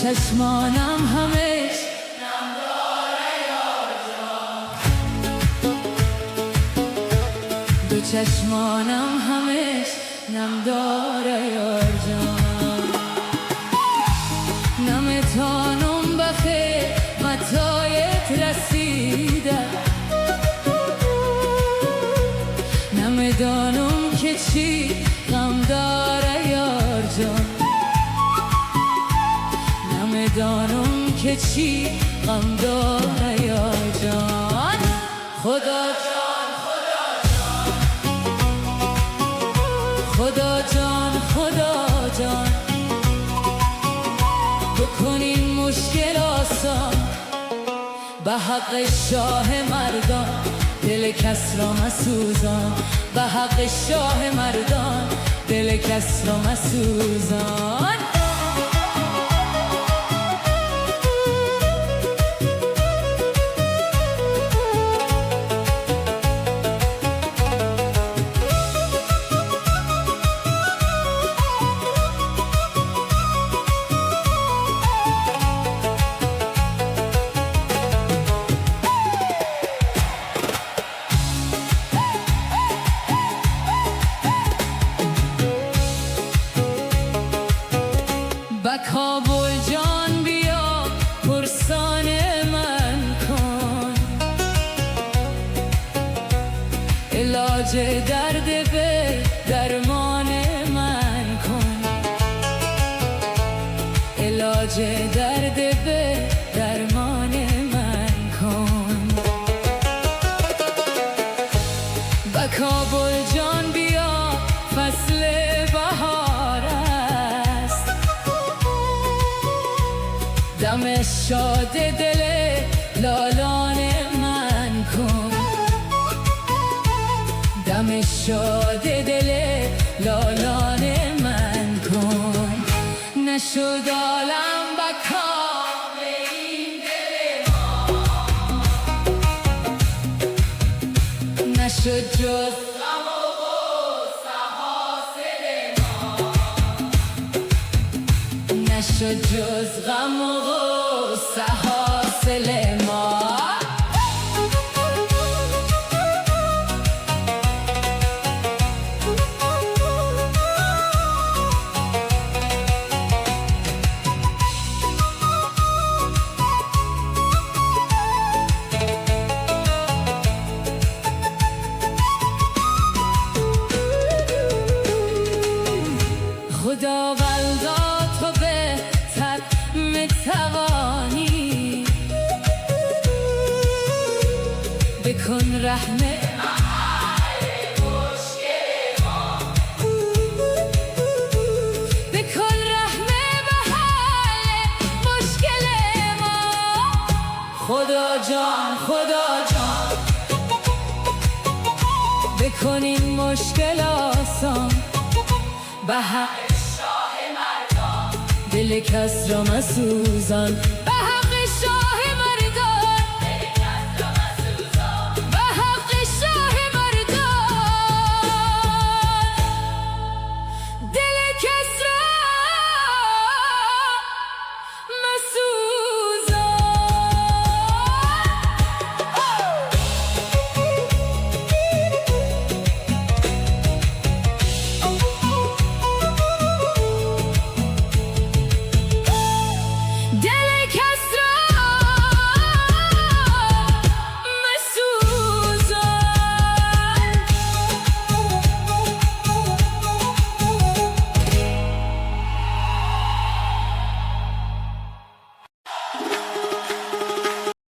چشمانم همش دو چشمانم همش نم داره یار جان. نمیتانم به خدمتایت رسیده، نمیدانم که چی غم داره یار جان. نمیدانم که چی غم داره یار جان. خدا جان، خدا جان، خدا جان، بکن این مشکل آسان. به حق شاه مردان دل کس را مسوزان. به حق شاه مردان دل کس را مسوزان. به کابل جان بیا، پرسان من کن. علاج درد به درمان من کن. علاج درد به درمان من کن. به کابل جان بیا، فصل بهار است. دم شاد دل لالان من کن. دم شاد دل لالان من کن. نشد عالم به کام این دل ما، نشد جز غم و غصه حاصل ما. نشد جز غم و غصه حاصل ما. خداوندا، تو بهتر میتوانی. بکن رحم مشکل ما. بکن رحم به حال مشکل ما. خدا جان، خدا جان، بکن این مشکل آسان. به حق شاه مردان دل کس را مسوزان.